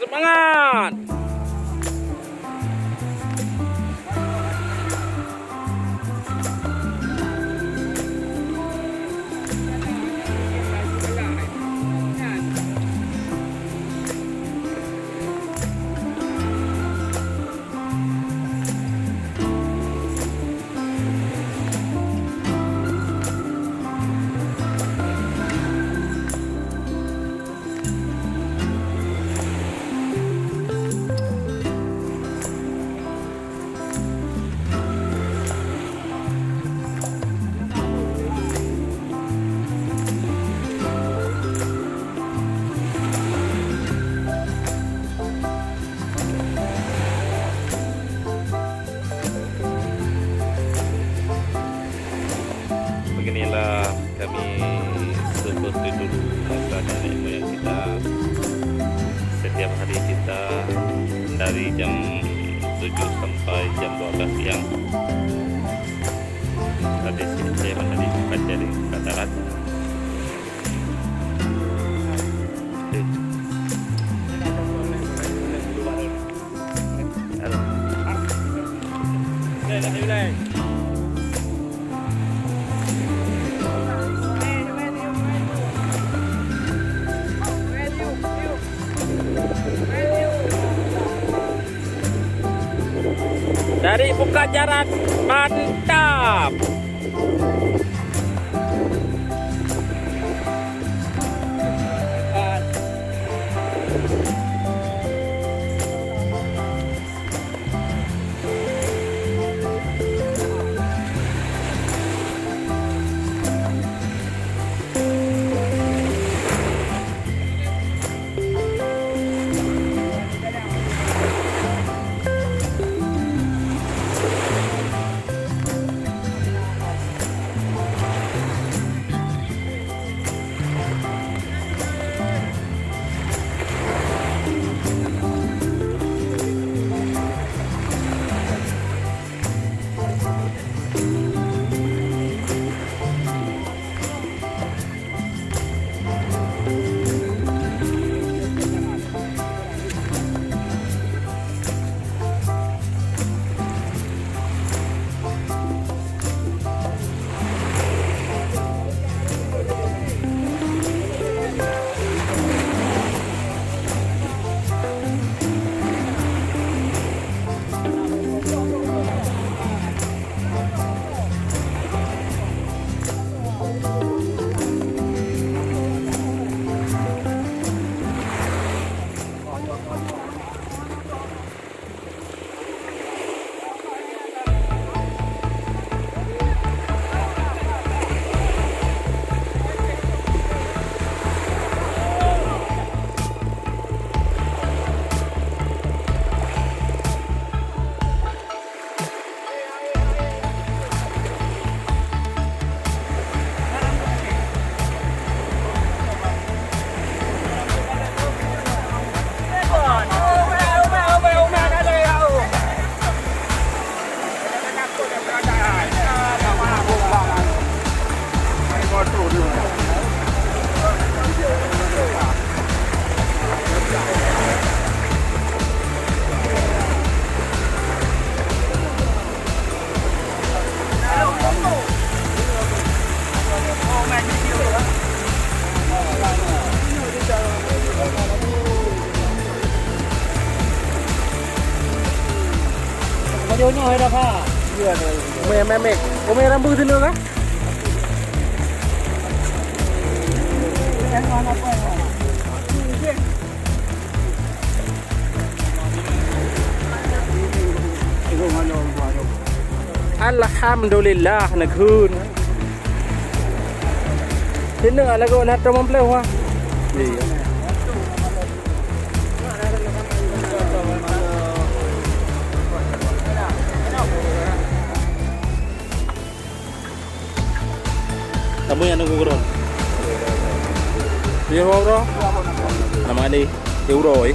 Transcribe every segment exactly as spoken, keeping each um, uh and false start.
Semangat! Beginilah kami seperti dulu masa nenek moyang kita. Setiap hari kita dari jam tujuh sampai jam dua belas siang. Tadi saya menjadi pelajar di Katarat. Dari buka jarak, mantap. Umi, umi, umi. Umi rambut tu ka? Alhamdulillah, neukheun. Sineuk lagoe na tom amplop, wah. Iya. Kamoe nyang nunggu keudroe. Iya, bro. Nama ni? Euro, eh.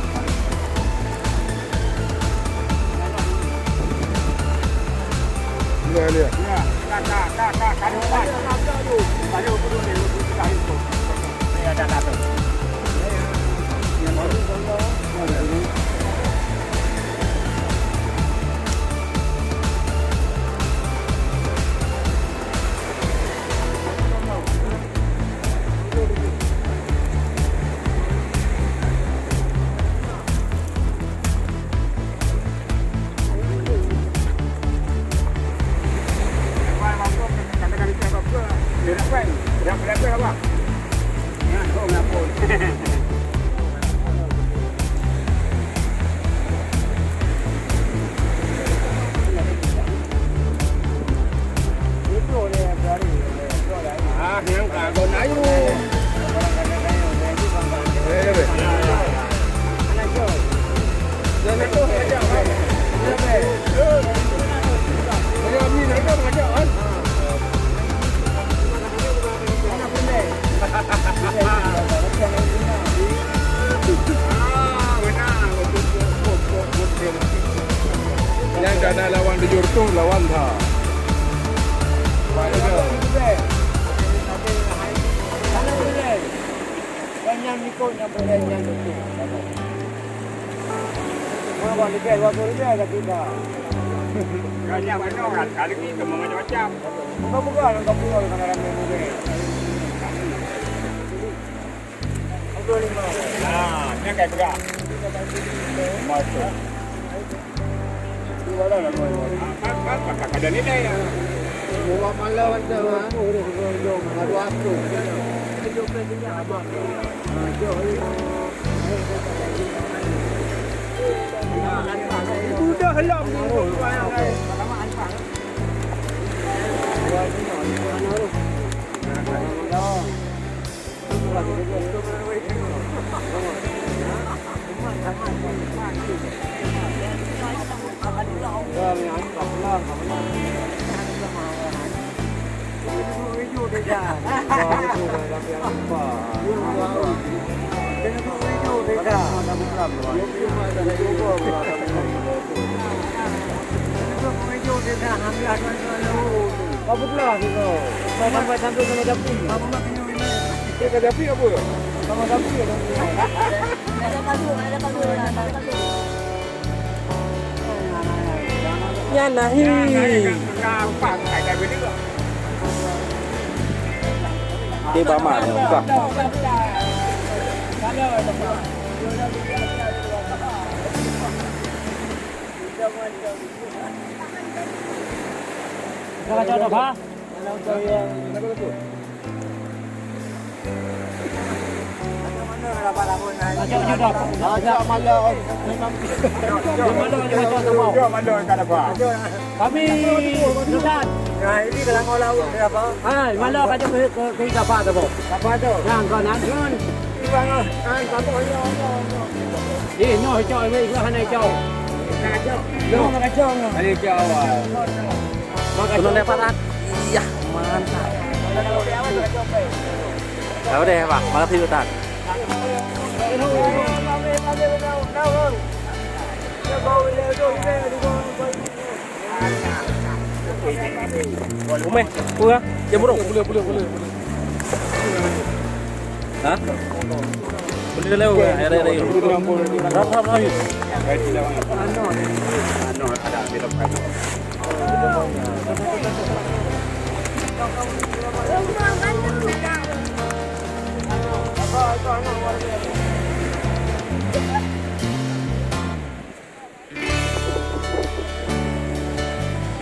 Iya, iya. Ah, nyang ka gon ayu. Nyan ka na lawan di jureutoh lawan ha. Banyak, banyak, kali ni macam-macam. Bukan, bukan, orang kampung orang ramai muda. Dua puluh lima. Nah, ni agak berat. Lima ratus. Dua lah, dua lah. Ah, kan, kan, kan, kan ada nilai ya. Dua malam ada, ha? Dua ratus. Itu dah lama ni. Apa pula tu kau? Kau sampai sampai sama Dapi. Dia kat Dapi apa? Sama Dapi ya? Nyan nahi. Dia bama ni, bukan. Dah kacau dah, bah? Kami Sudan. Nah, ini kalau kau laut, kenapa? Hai, malam kacau ke, ke, ke Sabah tu, Bang. Sabah tu? Yang kau nak? Kan, kan, kan, kan, kan. Eh, nyoh cok, eh, hana cok. Nyoh. Ada cok awal. Keunoe lé Farhan. Iyah, mantap. Tahu deh, Bang. Makasih, Ustaz. Umeh, apa? Dia burung. Boleh, boleh, boleh, boleh. Ha? Boleh lewat, air, air, air. Ram, ram, ram.